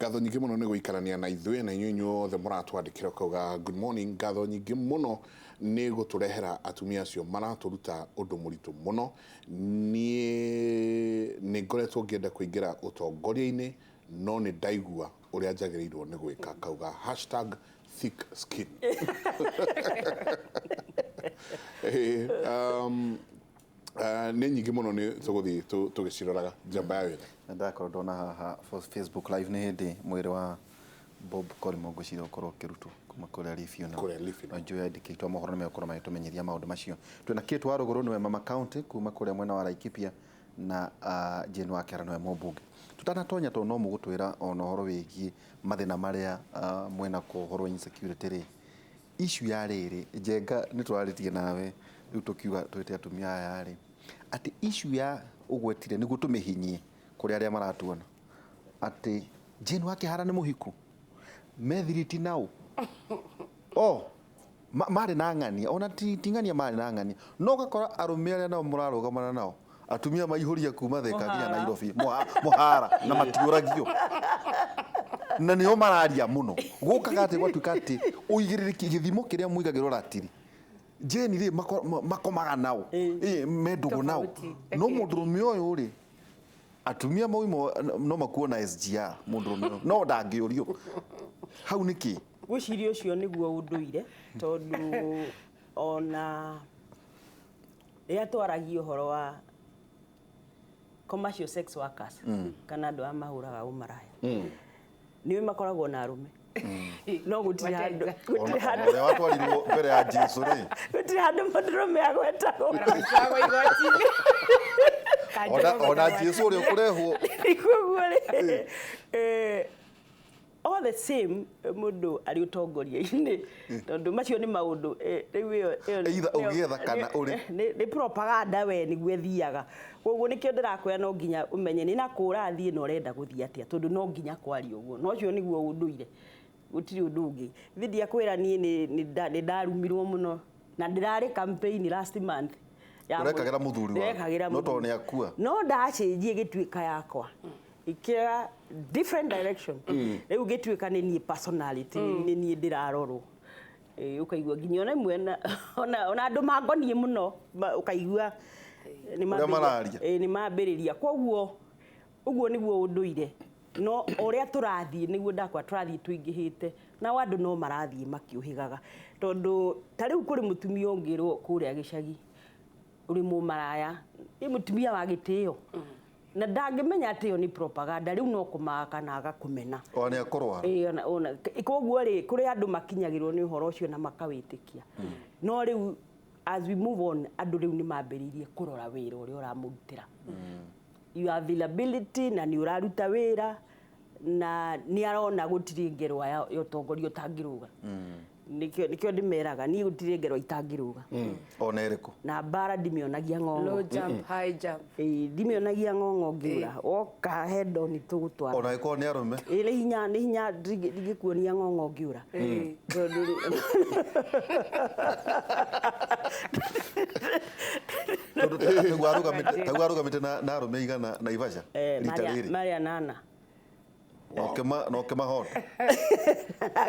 Ngatho nyingĩ mũno nĩ gũikarania na ithuĩ na inyuĩ inyuothe mũratwandĩkĩra ũkauga good morning. Ngatho nyingĩ mũno nĩ gũtũrehera atumia acio maratũruta ũndũ mũritũ mũno. Niĩ nĩ ngoretwo ngĩenda kũingĩra ũtongoria-inĩ no nĩ ndaigua ũrĩa njagĩrĩirwo nĩ gwĩka, kauga hashtag thick skin. Nĩ nyingĩ mũno nĩ tũgũthiĩ tũgĩciroraga njamba ya wĩra. Na ndakorwo ndona haha Facebook Live nĩ hĩndĩ mwĩrĩ wa Bob Collymore ngwĩciria ũkorwo ũkĩrutwo kuma kũrĩa Lee Funeral. Kũrĩa Lee Funeral. Na njũĩ andĩki aitũ a mohoro nĩ megũkorwo magĩtũmenyithia maũndũ macio. Twĩna Kate Warũgũrũ nĩwe Mama County kuma kũrĩa mwena wa Laikipia na Jane Wakĩara nĩwe mũmbunge. Tũtanatonya tondũ no mũgũtwĩra ona ũhoro wĩgiĩ mathĩna marĩa mwĩnako ũhoro wa insecurity rĩ, issue ya rĩrĩ, Njenga nĩ tũrarĩtie nawe rĩu tũkiuga twĩte atumia aya rĩ, atĩ issue ya ũgwetire nĩguo tũmĩhinyie kũrĩ arĩa maratuona atĩ Jane Wakĩhara nĩ mũhiku methiriti nao o marĩ na ng'ania ona ti ng'ania marĩ na ng'ania no ũgakora arũme arĩa nao mũrarũgamana nao atumia maihũria kuma Thika nginya Nairobi mũhara na matiũragio na nĩo mararia mũno gũkaga atĩ gwatuĩka atĩ ũigĩrĩrĩki gĩthimo kĩrĩa mũigagĩrwo ratiri Jane rĩ makomaga nao me ndũgũ nao no mũndũrũme ũyũ rĩ atumia mauma no makuo na SGR mũndũrũme ũyũ no ndangĩũrio hau nĩkĩ? Ngwĩciria ũcio nĩguo ũndũire tondũ ona rĩrĩa twaragia ũhoro wa commercial sex workers kana andũ arĩa mahũraga ũmaraya nĩ makoragwo na arũme no gũtirĩ handũ gũtirĩ handũ Ũrĩa watwarirwo mbere ya Jesu rĩ gũtirĩ handũ mũndũrũme agwetagwo. Maratwarwo igoti-inĩ. Ona Jesu ũrĩa ũkũrehwo. Koguo rĩ, all the same mũndũ arĩ ũtongoria-inĩ tondũ macio nĩ maũndũ rĩu ĩyo Either ũgĩetha kana ũrĩ. Nĩ propaganda we nĩguo ĩthiaga. Koguo nĩkĩo ndĩrakwĩra no nginya ũmenye nĩ na kũ ũrathiĩ na ũrenda gũthiĩ atĩa tondũ no nginya kwaria ũguo na ũcio nĩguo ũndũire gũtirĩ ũndũ ũngĩ. Ithe ndiakwĩra niĩ nĩ ndarumirwo mũno na ndĩrarĩ campaign last month ya Ũrekagĩra mũthuri waku. Ndĩrekagĩra No tondũ mũthuri. nĩ akua. No ndacenjie gĩtuĩka yakwa ikĩoya different direction rĩu ngĩtuĩka nĩ niĩ personality nĩ niĩ ndĩrarorwo. Ũkaigua nginya ona imwe ona andũ mangoniĩ mũno ũkaigua nĩ Ũrĩa mararia. Nĩ mambĩrĩria. Koguo ũguo nĩguo ũndũire no ũrĩa tũrathiĩ nĩguo ndakwa tũrathiĩ tũingĩhĩte nao andũ no marathiĩ makĩũhĩgaga tondũ ta rĩu kũrĩ mũtumia ũngĩrwo kũrĩa gĩcagi ũrĩ mũmaraya nĩ mũtumia wa gĩtĩo na ndangĩmenya atĩ ĩyo nĩ propaganda rĩu no kũmaka na agakũmena. Ona nĩ akũrwara. Ona koguo rĩ kũrĩ andũ makinyagĩrwo nĩ ũhoro ũcio na makawĩtĩkia no rĩu as we move on andũ rĩu nĩ mambĩrĩirie kũrora wĩra ũrĩa ũramũrutĩra your availability na nĩ ũraruta wĩra na nĩ arona gũtirĩ ngerwa ya ũtongoria ũtangĩrũga. Nĩkĩo ndĩmeraga niĩ gũtirĩ ngerwa itangĩrũga. Ona ĩrĩkũ? Na mbara ndimĩonagia ng'ong'o. Low jump, high jump. Ĩĩ, ndimĩonagia ng'ong'o ngĩũra woka head on tũgũtwara. Ona ĩkorwo nĩ arũme. Ĩĩ, nĩ hinya nĩ hinya ndingĩkuonia ng'ong'o ngĩũra. Tondũ Tondũ taguo arũgamĩte na arũme igana Naivasha rita rĩrĩ. Marĩa nana. Na ũkĩmahota.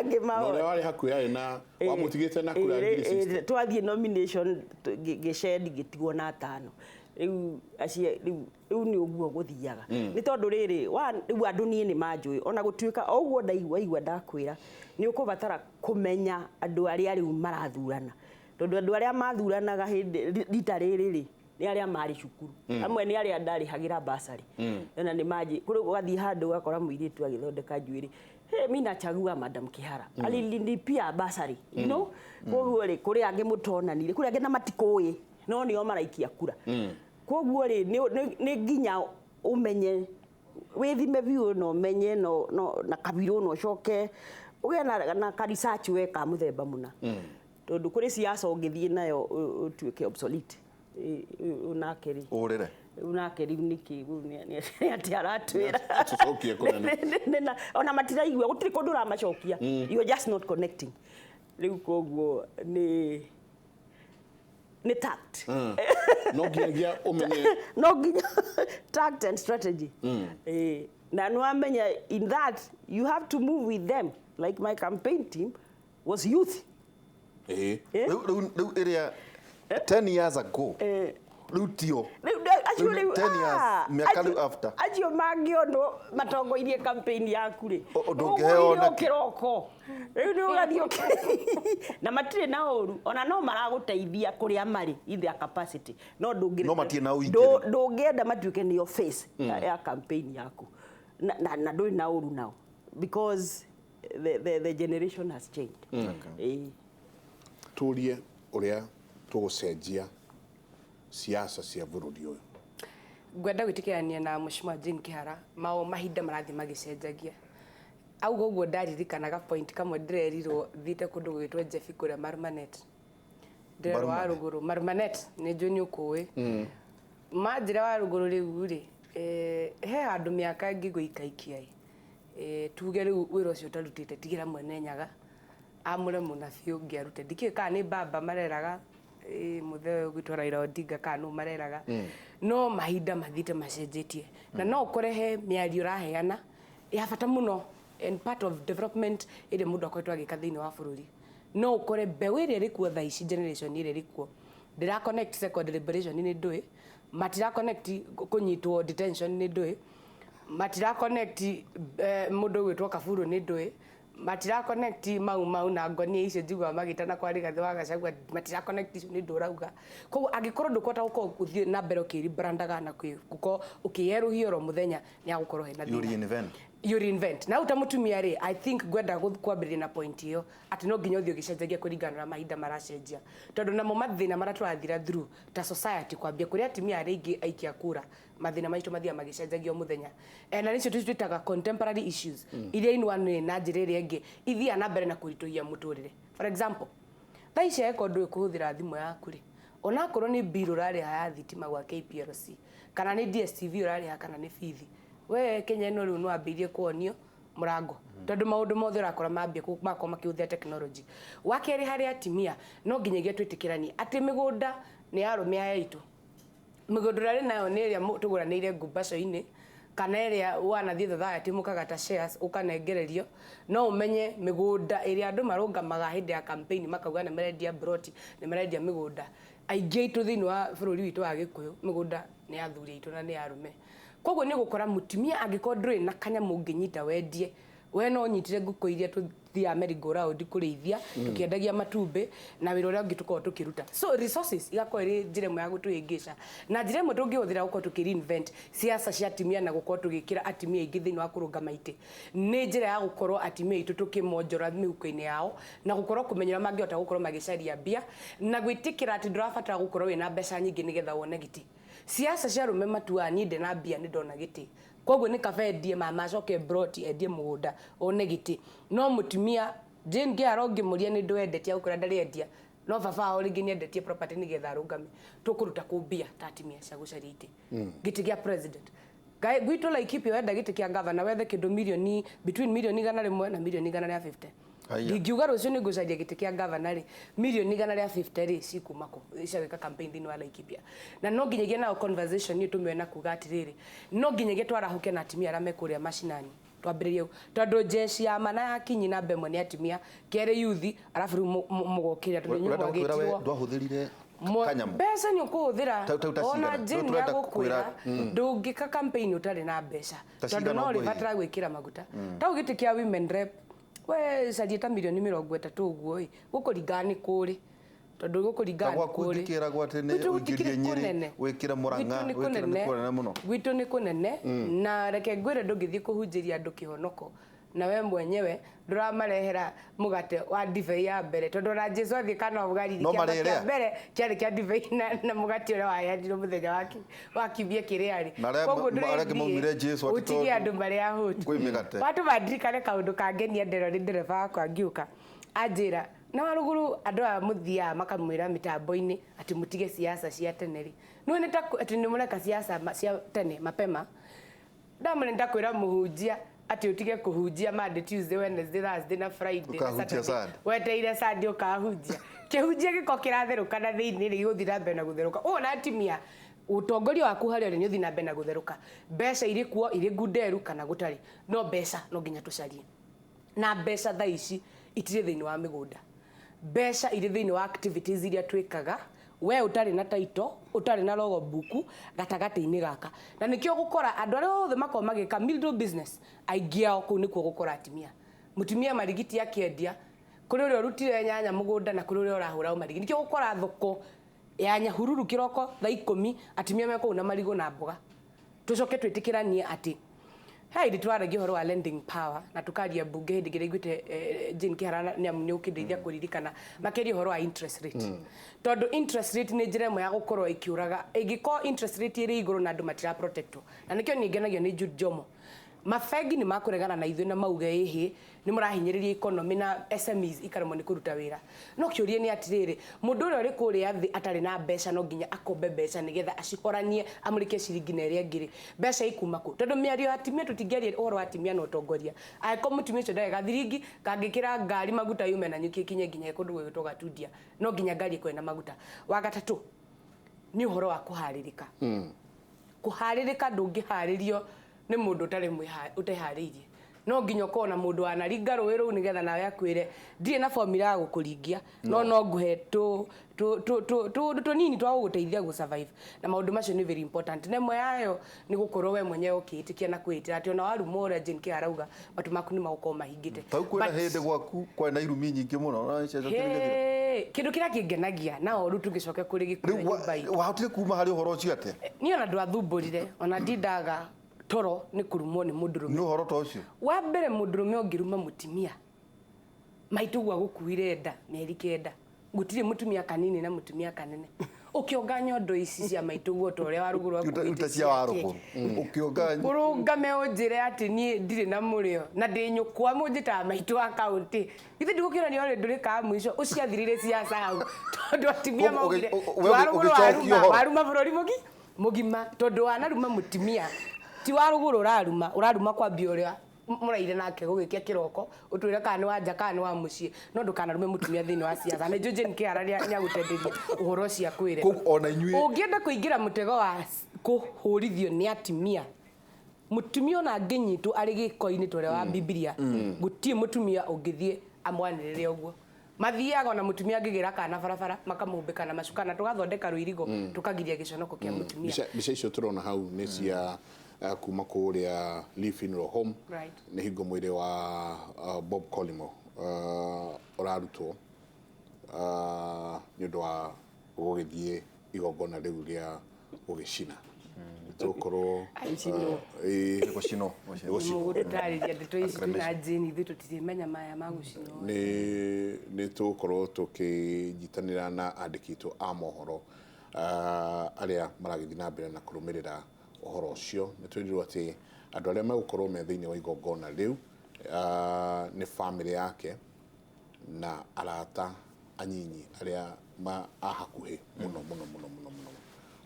Ngĩmahota. Na ũrĩa warĩ hakuhĩ arĩ na wamũtigĩte na kura ngiri 60. Twathiĩ nomination ngĩcendi ngĩtigwo na atano. Rĩu acio rĩu rĩu nĩ ũguo gũthiaga. Nĩ tondũ rĩrĩ rĩu andũ niĩ nĩ manjũĩ ona gũtuĩka o ũguo ndaigua igua ndakwĩra nĩ ũkũbatara kũmenya andũ arĩa rĩu marathurana. Tondũ andũ arĩa mathuranaga hĩndĩ rita rĩrĩ rĩ nĩ arĩa marĩ cukuru. Amwe nĩ arĩa ndarĩhagĩra bursary. Ona nĩ manjĩ kũrĩ ũgathiĩ handũ ũgakora mũirĩtu agĩthondeka njuĩrĩ. Hey, mi nachagua Madam Kihara. Alinilipia bursary. You know? Koguo rĩ kũrĩ angĩ mũtonanire, kũrĩ angĩ na matikũĩ no nĩo maraikia kura. Koguo rĩ nĩ nginya ũmenye wĩthime biũ na ũmenye na kabirũ na ũcoke ũgĩe na ka research we ka mũthemba mũna. Tondũ kũrĩ siasa ũngĩthiĩ nayo ũtuĩke obsolete. Ũyũ nake rĩ. Ũrĩre. Ũyũ nake rĩu nĩkĩ nĩ atĩ aratwĩra. Tũcokie kũnene. Ona matiraigua gũtirĩ kũndũ ũramacokia. You are just not connecting. Rĩu koguo nĩ tact. No nginyagia ũmenye. No nginya tact and strategy. Na nĩwamenya in that you have to move with them. Like my campaign team was youth. Ĩĩ. Eh? Rĩu ĩrĩa 10 years ago, rĩu tio. Acio Rĩu rĩu 10 years, mĩaka rĩu after. Acio mangĩonwo matongoirie campaign yaku rĩ, Ndũngĩheo ũgũrire ona kĩ. kĩroko rĩu nĩ ũgathiĩ na matirĩ na ũru, ona no maragũteithia kũrĩa marĩ in their capacity, no ndũngĩ No matirĩ na ũingĩri. Ndũngĩenda matuĩke nĩo face ya campaign yaku, na ndũrĩ na ũru nao because the generation has changed. Ĩĩ. Tũrie ũrĩa tũgũcenjia siasa cia bũrũri ũyũ. Ngwenda gwĩtĩkĩrania na Mheshimiwa Jane Kihara, mao mahinda marathiĩ magĩcenjagia. Auga ũguo ndaririkanaga point kamwe ndĩrerirwo thiĩte kũndũ gwĩtwo Jebi kũrĩa Marumanet. Ndĩrerwo wa Marumanet. rũgũrũ Marumanet nĩ njũĩ nĩ ũkũĩ. Manjĩra wa rũgũrũ rĩu rĩ, he handũ mĩaka ĩngĩ gũikaikia ĩ, tuge rĩu wĩra ũcio ũtarutĩte tigĩra mwene Nyaga amũre mũnabii ũngĩ arute. Ndikĩũĩ kana nĩ baba mareraga, mũthee ũgwĩtwo Raila Odinga, kana nũ mareraga, no mahinda mathiĩte macenjetie na no ũkore he mĩario ũraheana ya bata mũno and part of development ĩrĩa mũndũ akoretwo agĩka thĩinĩ wa bũrũri, no ũkore mbeũ ĩrĩa ĩrĩ kuo thaa ici, generation ĩrĩa ĩrĩ kuo, ndĩra connect second liberation nĩ ndũĩ, matira connect kũnyitwo detention nĩ ndũĩ, matira connect mũndũ ũgwĩtwo Kaburu nĩ ndũĩ, matira connect Mau Mau na ngonia icio njiguaga magĩtana kwa Rigathĩ wa Gachagua, matira connect icio nĩ ndũ ũrauga. Koguo angĩkorwo ndũkũhota gũkorwo ũthiĩ na mbere ũkĩribrandaga na gũkorwo ũkĩyerũhia oro mũthenya, nĩ agũkorwo hena You thĩna. Reinvent. You reinvent. Na uta mutumia rĩ, I think ngwenda kwambĩrĩria na point ĩyo atĩ no nginya ũthiĩ ũgĩcenjagia kũringana na mahinda maracenjia, tondũ namo mathĩna marĩa tũrathira through ta society, kwambia kũrĩ atumia arĩa aingĩ aikia kura, mathĩna maitũ mathiaga magĩcenjagia o mũthenya. Na nĩcio twĩtaga contemporary issues, iria in one way na njĩra ĩrĩa ĩngĩ ithiaga na mbere na kũritũhia mũtũrĩre. For example, thaa ici angĩkorwo ndũĩ kũhũthĩra thimũ yaku rĩ, onakorwo nĩ bill ũrarĩha ya thitima gwa KPLC, kana nĩ DStv ũrarĩha, kana nĩ bithi, we Kenya ĩno rĩu nĩwambĩrĩirie kuonio mũrango, tondũ maũndũ mothe ũrakora mambia makorwo makĩhũthĩra technology. Wa kerĩ, harĩ atumia, no nginyagia twĩtĩkĩranie atĩ mĩgũnda nĩ ya arũme aya aitũ. Mĩgũnda ĩrĩa rĩ nayo nĩ ĩrĩa tũgũranĩire ngumbaco-inĩ, kana ĩrĩa wanathiĩ society mũkagata shares ũkanengererio. No ũmenye mĩgũnda ĩrĩa andũ marũngamaga hĩndĩ ya campaign makauga nĩ marendia broti, nĩ marendia mĩgũnda, aingĩ aitũ thĩinĩ wa bũrũri witũ wa Gĩkũyũ, mĩgũnda nĩ ya athuri aitũ na nĩ ya arũme. Koguo nĩ ũgũkora mũtumia angĩkorwo ndũrĩ na kanyamũ ũngĩnyita wendie, we no ũnyitire ngũkũ iria tũthiaga merry-go round kũrĩithia tũkĩendagia matumbĩ na wĩra ũrĩa ũngĩ tũkoragwo tũkĩruta. So resources igakorwo ĩrĩ njĩra ĩmwe ya gũtũhĩngĩca na njĩra ĩmwe tũngĩhũthĩra gũkorwo tũkĩ reinvent siasa cia atumia na gũkorwo tũgĩkĩra atumia aingĩ thĩinĩ wa kũrũngama itĩ nĩ njĩra ya gũkorwo atumia aitũ tũkĩmonjora mĩhuko-inĩ yao na gũkorwo kũmenya ũrĩa mangĩhota gũkorwo magĩcaria mbia na gwĩtĩkĩra atĩ ndũrabatara gũkorwo wĩna mbeca nyingĩ nĩgetha wone gĩtĩ. Siasa cia arũme matuaga niĩ ndĩ mbia nĩ ndona gĩtĩ, koguo nĩ kaba endie mama acoke broti endie mũgũnda one gĩtĩ. No mũtumia Jane Kihara ũngĩmũria nĩ ndwendetie, agũkwĩra ndarĩ no baba wao rĩngĩ nĩendetie property nĩgetha arũngame. Tũkũruta kũ mbia ta atumia cia gũcaria itĩ, gĩtĩ gĩa president? Gwitũ Laikipia wenda gĩtĩ kĩa gavana wethe kĩndũ milioni between milioni 100 na milioni 150. Haiya. Ndingiuga rũciũ nĩ ngũcaria gĩtĩ kĩa gavana rĩ, milioni 150 rĩ cikuma kũ cia gwĩka campaign thĩinĩ wa Laikipia? Na no nginyagia nayo conversation ĩyo tũmĩoe na kuga atĩrĩrĩ, no nginyagia twarahũke na atumia arĩa me kũrĩa macinani twambĩrĩrie, tondũ jeshi ya mana ya kinyi namba ĩmwe nĩ atumia, kerĩ yuthi, arabu rĩu mũgokĩrĩra tondũ inyuĩ Ũrenda gũtwĩra we mwagĩtirwo ndwahũthĩrire kanyamũ? Mbeca nĩ ũkũhũthĩra. Ta Ona cigana? Jane Tũrenda nĩagũkwĩra kwĩra- ndũngĩka campaign ũtarĩ na mbeca, Ta tondũ cigana no ũguo hihi? ũrĩbatara gwĩkĩra maguta. Ta gĩtĩ kĩa women rep we carie ta milioni 30 ũguo ĩ, gũkũringana nĩ kũrĩ, tondũ gũkũringana Ta nĩ gwaku kũrĩ. ngĩkĩragwo atĩ nĩ Gwitũ ũingĩrie gũtikĩrĩ Nyĩrĩ, kũnene. wĩkĩre Mũrang'a, Gwitũ nĩ wĩkĩre nĩ kũnene. kũnene mũno. Gwitũ nĩ kũnene, na reke ngwĩre, ndũngĩthiĩ kũhunjĩria andũ kĩhonoko na we mwenyewe ndũramarehera mũgate wa ndibei ya mbere, tondũ ona Jesu athiĩ kana wa Galili No kĩama marĩrĩa. kĩa mbere kĩarĩ kĩa ndibei na mũgate ũrĩa waheanirwo mũthenya wa kiumia kĩrĩa rĩ. Na arĩa Koguo arĩa angĩ ndũrĩthiĩ maumire Jesu atĩ ũtige tondũ andũ marĩ ahũtu. kwĩ mĩgate. Watũma ndirikane kaũndũ kangenia nderwo nĩ ndereba wakwa ngiũka anjĩra na waruguru andũ aya mũthiaga makamwĩra mĩtambo-inĩ atĩ mũtige siasa cia tene rĩ, nĩwe nĩ ta atĩ nĩ mũreka siasa cia tene mapema. Ndamũre nĩtakwĩra mũhunjia atĩ ũtige kũhunjia Monday, Tuesday, Wednesday, Thursday na Friday na Ũkahunjia Saturday. Sunday. Wetereire Sunday ũkahunjia. Kĩhunjia gĩko kĩratherũka na thĩinĩ rĩ, gĩgũthiĩ na mbere na gũtherũka ũũ na atumia. Utongoria waku harĩa ũrĩ nĩ ũthiĩ na mbere na gũtherũka. Mbeca irĩ kuo, irĩ ngunderu kana gũtarĩ, no mbeca no nginya tũcarie. Na mbeca thaa ici itirĩ thĩinĩ wa mĩgũnda. Mbeca irĩ thĩinĩ wa activities iria twĩkaga, we ũtarĩ na title, ũtarĩ na logbook gatagatĩ-inĩ gaka. Na nĩkĩo ũgũkora andũ arĩa othe makoragwo magĩka middle business, aingĩ ao kũu nĩkuo ũgũkora atumia. Mũtumia marigiti akĩendia, kũrĩ ũrĩa ũrutire nyanya mũgũnda na kũrĩ ũrĩa ũrahũra marigiti. Nĩkĩo ũgũkora thoko ya Nyahururu kĩroko thaa 10 atumia me kũu na marigũ na mboga. Tũcoke twĩtĩkĩranie atĩ he hĩndĩ twaragia ũhoro wa lending power na tũkaria mbunge hĩndĩ ĩngĩ ndaiguĩte Jane Kĩhara nĩ amu nĩ ũkĩndeithia kũririkana makĩria ũhoro wa interest rate. Tondũ interest rate nĩ njĩra ĩmwe ya gũkorwo ĩkĩũraga, ĩngĩkorwo interest rate ĩrĩ igũrũ na andũ matira protectwo. Na nĩkĩo niĩ ngenagio nĩ Jude Jomo. Mabengi nĩ makũregana na ithuĩ na mauge ĩhĩ nĩ mũrahinyĩrĩria economy na SMEs ikaremwo nĩ kũruta wĩra. No kĩũria nĩ atĩrĩrĩ, mũndũ ũrĩa ũrĩ kũrĩa thĩ atarĩ na mbeca no nginya akombe mbeca nĩgetha acihoranie amũrĩkie ciringi na ĩrĩa ĩngĩ rĩ, mbeca ikuma kũ? Tondũ mĩario ya atumia tũtingĩaria ũhoro wa atumia na ũtongoria. Angĩkorwo mũtumia ũcio ndarĩ gathiringi kangĩkĩra ngari maguta yume na nyuki ĩkinye nginya kũndũ gwĩtwo Gatundia, no nginya ngari ĩkorwo ĩna maguta. Wa gatatũ nĩ ũhoro wa kũharĩrĩka. Kũharĩrĩka ndũngĩharĩrio nĩ mũndũ ũtarĩ ũteharĩirie. No nginya ũkorwo na mũndũ wanaringa rũĩ rũu nĩgetha nawe akwĩre ndirĩ na formula ya gũkũringia, no no ngũhe tũũndũ tũnini twa gũgũteithia gũ survive. Na maũndũ macio nĩ very important. Na ĩmwe yayo nĩ gũkorwo we mwenyewe ũkĩĩtĩkia na kwĩĩtĩra atĩ ona warumwo ũrĩa Jane Kĩhara auga, matũ maku nĩ magũkorwo mahingĩte. Tau kwĩna hĩndĩ gwaku kwarĩ na irumi nyingĩ mũno, na cia Hĩ, kĩndũ kĩrĩa kĩngenagia na ũru tũngĩcoka kũrĩ gĩkuũ Rĩu nyũmba itũ. Wahotire kuma harĩ ũhoro ũcio atĩa? Niĩ ona ndwathumbũrire, ona ndindaga toro nĩ kũrumwo nĩ mũndũrũme. Nĩ ũhoro ta ũcio? Wa mbere mũndũrũme ũngĩruma mũtumia, maitũ guo agũkuire nda mĩeri 9, gũtirĩ mũtumia kanini na mũtumia kanene. Ũkĩonga nyondo ici cia maitũ guo ta ũrĩa warũgũrũ akuĩte Ita cia warũgũrũ. Ũkĩonga Ũrũngame ũnjĩre atĩ niĩ ndirĩ na mũrĩo na ndĩ nyũkwa mũnjĩtaga maitũ wa kaũntĩ. Githĩ ndigũkĩona ũrĩ ndũrĩkaga mũico ũciathirire ciaca hau tondũ atumia maugire warũgũrũ Ũgĩcokia ũhoro. waruma bũrũri mũgima tondũ wanaruma mũtumia ti warũgũrũ ũraruma, ũraruma kwambia ũrĩa mũraire nake gũgĩkia kĩroko ũtwĩre kana nĩ wa nja kana nĩ wa mũciĩ, no ndũkanarume mũtumia thĩinĩ wa ciaca. Nĩ njũĩ Jane Kĩhara nĩ agũtenderia ũhoro ũcio akwĩre. Koguo ona inyuĩ ũngĩenda kũingĩra mũtego wa kũhũrithio nĩ atumia, mũtumia ona angĩnyitwo arĩ gĩko-inĩ ta ũrĩa wa Bibilia, gũtirĩ mũtumia ũngĩthiĩ amwanĩrĩre ũguo. Mathiaga ona mũtumia angĩgĩra kana barabara makamũhumbĩka na macuka na tũgathondeka rũirigo tũkagiria gĩconoko kĩa mũtumia. Mbica icio tũrona hau nĩ cia kuma kũrĩa Lee Funeral Home. Nĩ hingo mwĩrĩ wa Bob Collymore ũrarutwo nĩ ũndũ wa gũgĩthiĩ igongona rĩu rĩa gũgĩcina. Tũgũkorwo gũcinwo. Mũgũtũtarĩria ndeto ici twĩna Jane, ithuĩ tũtirĩmenya maya ma gũcinwo. Nĩ tũgũkorwo tũkĩnyitanĩra na andĩki aitũ a mohoro arĩa maragĩthiĩ na mbere na kũrũmĩrĩra ũhoro ũcio. Nĩ twĩrirwo atĩ andũ arĩa megũkorwo me thĩinĩ wa igongona rĩu nĩ bamĩrĩ yake na arata anyinyi arĩa a hakuhĩ mũno mũno mũno mũno mũno.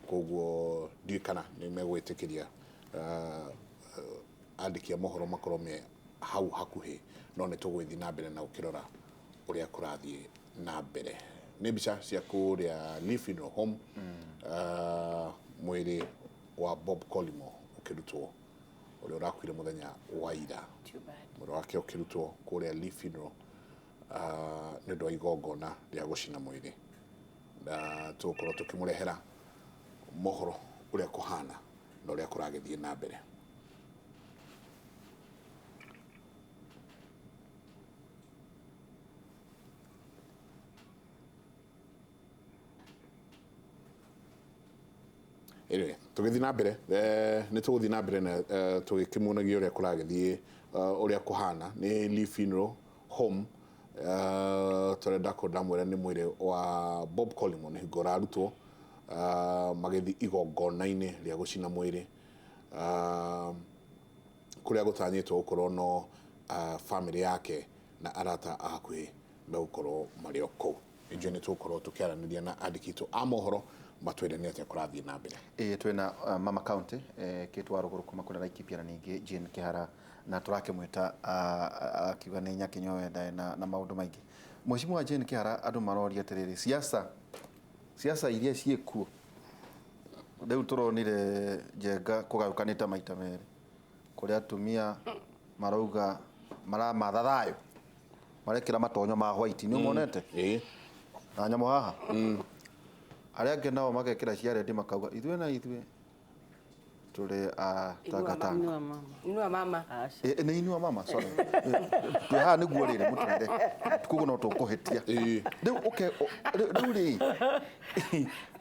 Koguo ndiũĩ kana nĩ megwĩtĩkĩria andĩki a mohoro makorwo me hau hakuhĩ, no nĩ tũgũgĩthiĩ na mbere na gũkĩrora ũrĩa kũrathiĩ na mbere. Nĩ mbica cia kũrĩa Lee Funeral Home, mwĩrĩ wa Bob Collymore ũkĩrutwo, ũrĩa ũrakuire mũthenya wa ira. Mwĩrĩ wake ũkĩrutwo kũrĩa Lee Funeral nĩ ũndũ wa igongona rĩa gũcina mwĩrĩ. Na tũgũkorwo tũkĩmũrehera mohoro ũrĩa kũhana na ũrĩa kũragĩthiĩ na mbere. Anyway, tũgĩthiĩ na mbere, nĩ tũgũthiĩ na mbere na tũgĩkĩmuonagia ũrĩa kũragĩthiĩ, ũrĩa kũhana. Nĩ Lee Funeral Home, tũrĩa ndakorwo ndamwĩra nĩ mwĩrĩ wa Bob Collymore nĩ hingo ũrarutwo, magĩthiĩ igongona-inĩ rĩa gũcina mwĩrĩ, kũrĩa gũtanyĩtwo gũkorwo no bamĩrĩ yake na arata a hakuhĩ megũkorwo marĩ o kũu. Ithuĩ nĩ tũgũkorwo tũkĩaranĩria na andĩki aitũ a mohoro matwĩre nĩ atĩa kũrathiĩ na mbere. Ĩĩ, twĩna Mama County, Kate wa Rũgũrũ kuma kũrĩa Laikipia na ningĩ Jane Kĩhara, na tũrakĩmwĩta akiuga nĩ Nyakinyowe ndarĩ na maũndũ maingĩ. Mheshimiwa Jane Kĩhara, andũ maroria atĩrĩrĩ, siasa iria ciĩkuo Rĩu tũronire Njenga kũgayũkanĩte maita merĩ, kũrĩa atumia marauga maramatha thayũ, marekĩra matonyo ma white, nĩ ũmonete? Ĩĩ. Na nyamũ haha. Arĩa angĩ nao magekĩra cia red, makauga ithuĩ na ithuĩ tũrĩ a tangatanga. Inua mama. Inua mama. Aca. Nĩ inua mama, sorry. Twĩ haha nĩguo rĩrĩ mũtwĩre, koguo no tũkũhĩtia. Ĩĩ. Rĩu rĩu rĩ,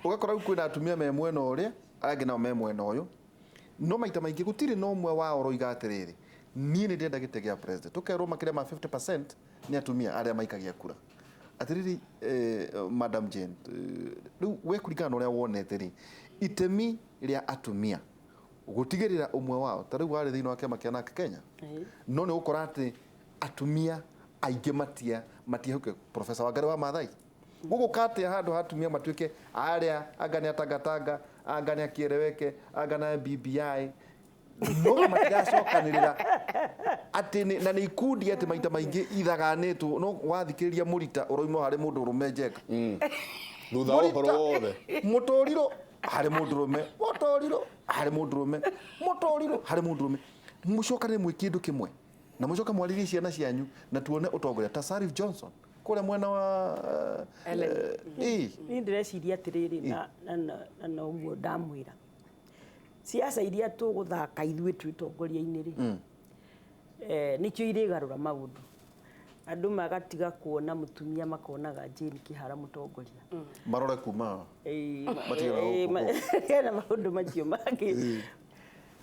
ũgakora rĩu kwĩna atumia me mwena ũrĩa, arĩa angĩ nao me mwena ũyũ, no maita maingĩ gũtirĩ na ũmwe wao ũroiga atĩrĩrĩ, niĩ nĩ ndĩrenda gĩtĩ gĩa president. Tũkerwo makĩria ma 50% nĩ atumia arĩa maikagia kura. Atĩrĩrĩ, Madam Jane, rĩu we kũringana na ũrĩa wonete rĩ, itemi rĩa atumia gũtigĩrĩra ũmwe wao ta rĩu warĩ thĩinĩ wa kĩama kĩa NARC Kenya, no nĩ ũgũkora atĩ atumia aingĩ matiĩhoke Professor Wangari wa Maathai. Gũgũka atĩa handũ ha atumia matuĩke arĩa anga nĩ atangatanga, anga nĩ akĩeleweke, anga na BBI, no matiracokanĩrĩra atĩ na nĩ ikundi atĩ maita maingĩ ithaganĩtwo, no wathikĩrĩria mũrita ũroima harĩ mũndũ ũrũme Njenga. Thutha wa ũhoro wothe. Mũtũrirũ harĩ mũndũrũme, mũtũrirũ harĩ mũndũrũme, mũtũrirũ harĩ mũndũrũme. Mũcokanĩre mwĩ kĩndũ kĩmwe na mũcoke mwarĩrie ciana cianyu na tuone ũtongoria ta Sarif Johnson kũrĩa mwena wa Ellen. ĩĩ. Niĩ ndĩreciria atĩrĩrĩ, na noguo ndamwĩra, siasa iria tũgũthaka ithuĩ twĩ ũtongoria-inĩ rĩ, nĩkĩo irĩgarũra maũndũ. Andũ magatiga kuona mũtumia, makonaga Jane Kĩhara mũtongoria. Marore kuma Ĩĩ, Matigana gũkũ. Hena maũndũ macio mangĩ.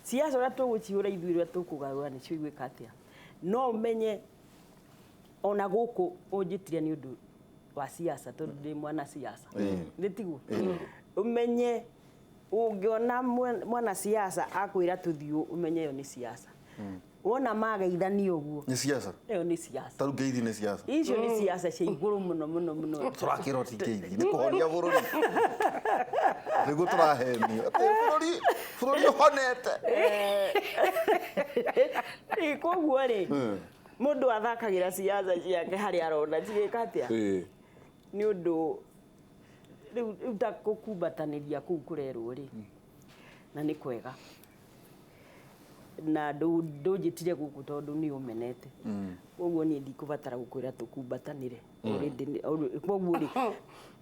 Siasa ũrĩa tũgũcihũra ithuĩ, ũrĩa tũkũgarũra nĩcio igwĩka atĩa. No ũmenye ona gũkũ ũnjĩtire nĩ ũndũ wa siasa, tondũ ndĩ mwana siasa, nĩ tiguo? Ũmenye ũngĩona mwana siasa akwĩra tũthiũ, ũmenye ĩyo nĩ siasa. Wona mageithania ũguo, nĩ siasa. Ĩyo nĩ siasa. Ta rĩu ngeithi nĩ siasa. Icio nĩ siasa cia igũrũ mũno mũno mũno. Tũrakĩrwo ti ngeithi, nĩ kũhonia bũrũri, nĩguo tũrahenio atĩ bũrũri ũhonete. Ĩ, koguo rĩ, mũndũ athakagĩra siasa ciake harĩa arona cigĩka atĩa. Ĩĩ. Nĩ ũndũ rĩu ta kũkumbatanĩria kũu kũrerwo rĩ, na nĩ kwega, na ndũnjĩtire gũkũ tondũ nĩ ũmenete, koguo niĩ ndikũbatara gũkwĩra tũkumbatanĩre. Koguo rĩ,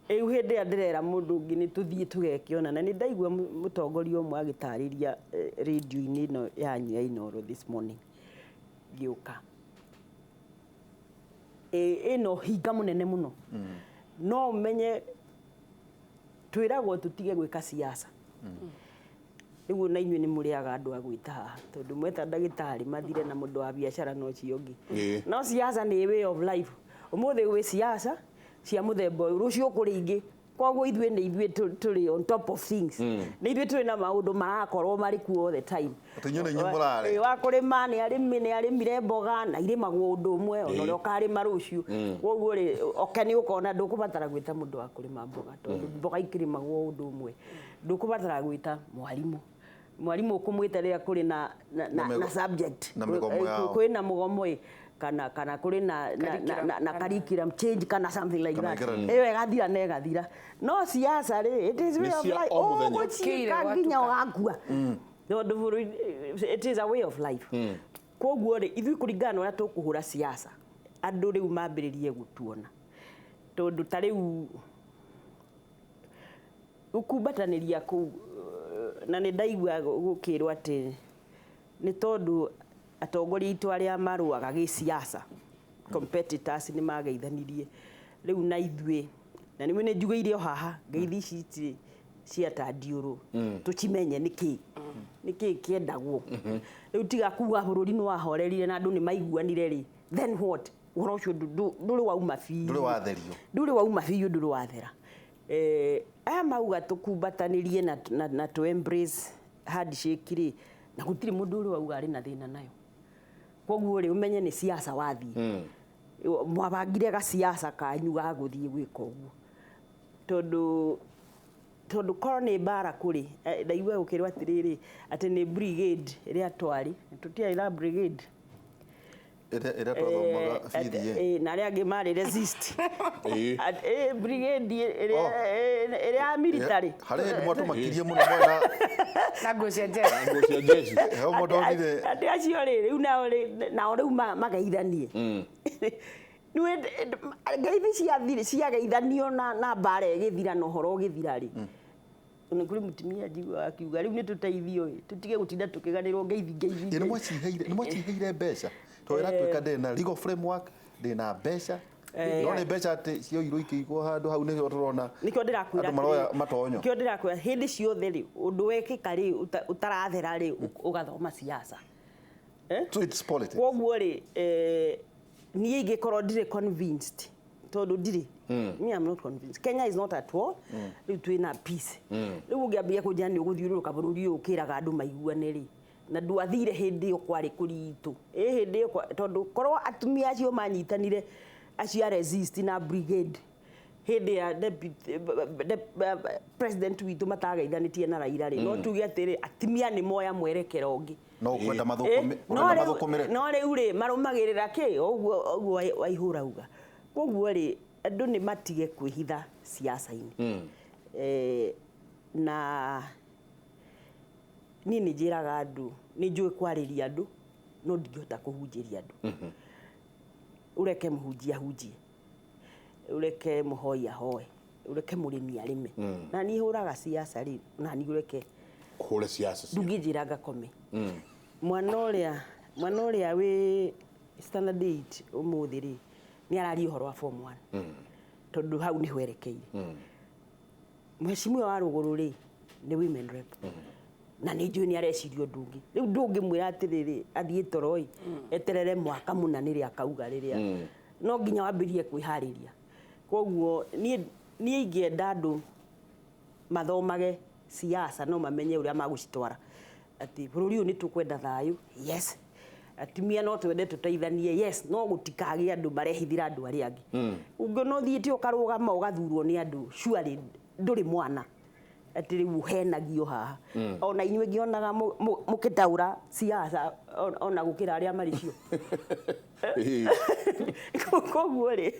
rĩu hĩndĩ ĩrĩa ndĩrera mũndũ ũngĩ nĩ tũthiĩ tũgekĩona, na nĩ ndaigua mũtongoria ũmwe agĩtarĩria rĩndiũ-inĩ ĩno yanyu ya Inooro this morning ngĩũka. Ĩna ũhinga mũnene mũno. No ũmenye twĩragwo tũtige gwĩka siasa. Rĩu ona inyuĩ nĩ mũrĩaga andũ a gwĩta haha, tondũ mweta ndagĩtarĩ mathire na mũndũ wa biacara na ũcio ũngĩ. No siasa nĩ way of life. Ũmũthĩ gwĩ siasa cia mũthemba ũyũ, rũciũ kũrĩ ingĩ. Koguo ithuĩ nĩ ithuĩ tũrĩ on top of things, nĩ ithuĩ tũrĩ na maũndũ marakorwo marĩ kuo all the time. Atĩ inyuĩ nĩ inyuĩ mũrarĩ. Ĩ, wa kũrĩma nĩ arĩmi, nĩ arĩmire mboga na irĩmagwo ũndũ ũmwe ona ũrĩa ũkarĩma rũciũ. Koguo rĩ, oke nĩ ũkona ndũkũbatara gwĩta mũndũ wa kũrĩma mboga, tondũ mboga ikĩrĩmagwo ũndũ ũmwe. Ndũkũbatara gwĩta mwarimũ, mwarimũ ũkũmwĩta rĩrĩa kũrĩ na subject na mĩgomo yao. Kwĩna mũgomo ĩ, kana kũrĩ na curriculum change kana something like Kana that. ĩgeranio. Ĩyo ĩgathira na ĩgathira. No siasa rĩ, it is Nĩ way of cia life. o mũthenya. Ũgũciĩka Kĩire nginya watuka. ũgakua, tondũ bũrũri, it is a way of life. Koguo rĩ, ithuĩ kũringana na ũrĩa tũkũhũra siasa, andũ rĩu mambĩrĩrie gũtuona, tondũ ta rĩu gũkumbatanĩria kũu, na nĩ ndaigua gũkĩrwo atĩ nĩ tondũ atongoria aitũ arĩa marũaga gĩsiasa, competitors, nĩ mageithanirie rĩu na ithuĩ, na nĩwe nĩ njugĩire o haha, ngeithi ici itirĩ cia tandiũrũ, tũcimenye nĩkĩ nĩkĩ kĩendagwo. Rĩu tiga kuga bũrũri nĩ wahorerire na andũ nĩ maiguanire rĩ, then what? Ũhoro ũcio ndũrĩ wauma biũ. Ndũrĩ watherio. Ndũrĩ wauma biũ, ndũrĩ wathera. Aya mauga tũkumbatanĩrie na tũ embrace handshake rĩ, na gũtirĩ mũndũ ũrĩ wauga arĩ na thĩna nayo. Koguo rĩ, ũmenye nĩ siasa wathiĩ, mwabangire gaciaca kanyu ga gũthiĩ gwĩka ũguo, tondũ korwo nĩ mbara kũrĩ, ndaigua gũkĩrwo atĩrĩrĩ, atĩ nĩ brigade ĩrĩa twarĩ, tũtiarĩ na brigade. Ĩrĩa twathomaga bithi ĩ. Na arĩa angĩ marĩ resist. Ĩĩ. Brigade ĩrĩa Oh. ĩrĩa ya military. Harĩ hĩndĩ mwatũmakirie mũno mwena Na nguo cia njera. Nguo cia jeshi. hau mũndonire. Andũ acio rĩ, rĩu nao rĩ, nao rĩu mageithanie. Nĩũĩ ngeithi ciageithanio na mbara ĩgĩthira na ũhoro ũgĩthira rĩ, nĩ kũrĩ mũtumia njiguaga akiuga rĩu nĩ tũteithio ĩ, tũtige gũtinda tũkĩganĩrwo ngeithi ngeithi. Ĩ, nĩ mwaciheire mbeca tondũ ĩratuĩka ndĩ na legal framework, ndĩ na mbeca, no nĩ mbeca atĩ cioirwo ikĩigwo handũ hau nĩho tũrona Nĩkĩo ndĩrakwĩra andũ maroya atĩrĩrĩ, matonyo. Nĩkĩo ndĩrakwĩra hĩndĩ ciothe rĩ, ũndũ wekĩka rĩ, ũtarathera rĩ, ũgathoma siasa. So it's politics. Koguo rĩ, niĩ ingĩkorwo ndirĩ convinced, tondũ ndirĩ, me I'm not convinced Kenya is not at war. Rĩu twĩna peace. Rĩu ũngĩambia kũnjĩra nĩ ũgũthiũrũrũka bũrũri ũyũ ũkĩraga andũ maiguane rĩ, na ndwathire hĩndĩ ĩyo kwarĩ kũritũ, ĩ hĩndĩ ĩyo tondũ korwo atumia acio manyitanire, acio a resist na brigade hĩndĩ ya deputy president witũ matageithanĩtie na Raila rĩ, no tuge atĩrĩ, atumia nĩ moya mwerekero ũngĩ. No ũkwenda Eh, no ũkwenda rĩu- mathũkũmĩre. No rĩu rĩ, marũmagĩrĩra kĩ ũguo ũguo Waihũra uga. Koguo rĩ, andũ nĩ matige kwĩhitha siasa-inĩ. Na niĩ nĩ njĩraga andũ, nĩ njũĩ kwarĩria andũ, no ndingĩhota kũhunjĩria andũ. Ũreke mũhunjia ahunjie, ũreke mũhoi ahoe, ũreke mũrĩmi arĩme. Na niĩ hũraga siasa rĩ, na niĩ ũreke Hũre siasa cia. Ndungĩnjĩra ngakome. Mwana ũrĩa wĩ standard 8 ũmũthĩ rĩ, nĩ araria ũhoro wa form 1, tondũ hau nĩho erekeire. Mheshimiwa wa rũgũrũ rĩ, nĩ women rep, na nĩ njũĩ nĩ areciria ũndũ ũngĩ. Rĩu ndũngĩmwĩra atĩrĩrĩ athiĩ toro ĩ, eterere mwaka mũna nĩrĩa akauga, rĩrĩa no nginya wambĩrĩrie kwĩharĩria. Koguo niĩ ingĩenda andũ mathomage siasa, no mamenye ũrĩa magũcitwara, atĩ bũrũri ũyũ nĩ tũkwenda thayũ, yes, atumia no twende tũteithanie, yes, no gũtikagĩe andũ marehithĩra andũ arĩa angĩ. Ũngĩona ũthiĩte ũkarũgama ũgathurwo nĩ andũ, surely ndũrĩ mwana atĩ rĩu ũhenagio haha. Ona inyuĩ ngĩonaga mũkĩtaũra siasa ona gũkĩra arĩa marĩ cio. Koguo rĩ,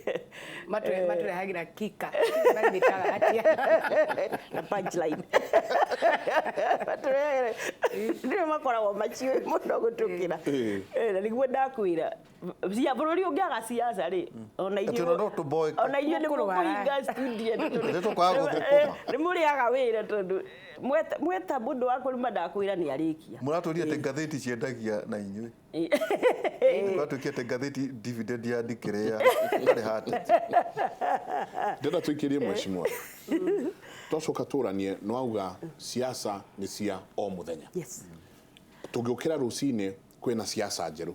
Matũrehagĩra kika mamĩtaga atia? Na punchline. Nĩo makoragwo maciũĩ mũno gũtũkĩra. Na nĩguo ndakwĩra, cia bũrũri ũngĩaga siasa rĩ, ona Atĩ inyuĩ ona no tũboeke. Ona inyuĩ nĩ Mũkũrwara. mũkũhinga studio. Nĩ tũkwaga gũthũkũma. Nĩ mũrĩaga wĩra, tondũ mweta mũndũ wa kũrĩma, ndakwĩra nĩ arĩkia. Mũratũria atĩ ngathĩti ciendagia na inyuĩ. Twatuĩkia atĩ ngathĩti dividend ya ndikĩrĩa ndarĩ hateti. Ndĩrenda tũikĩrie mheshimiwa, twacoka tũranie. Nĩ wauga siasa nĩ cia o mũthenya. Yes. Tũngĩũkĩra rũcinĩ kwĩna siasa njerũ,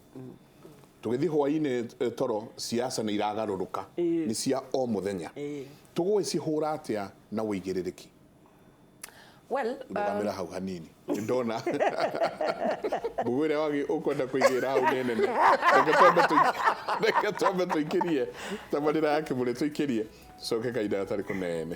tũgĩthiĩ hwaĩ-inĩ toro siasa nĩ iragarũrũka, nĩ cia o mũthenya. Tũgũgĩcihũra atĩa na ũigĩrĩrĩki? Well, Rũgamĩra hau hanini, ndona mbũgũ ĩrĩa wagi ũkwenda kũigĩra hau nĩ nene. Reke twambe tũikĩrie tabarĩra ya kĩmũrĩ, tũikĩrie, tũcoke kahinda gatarĩ kũnene.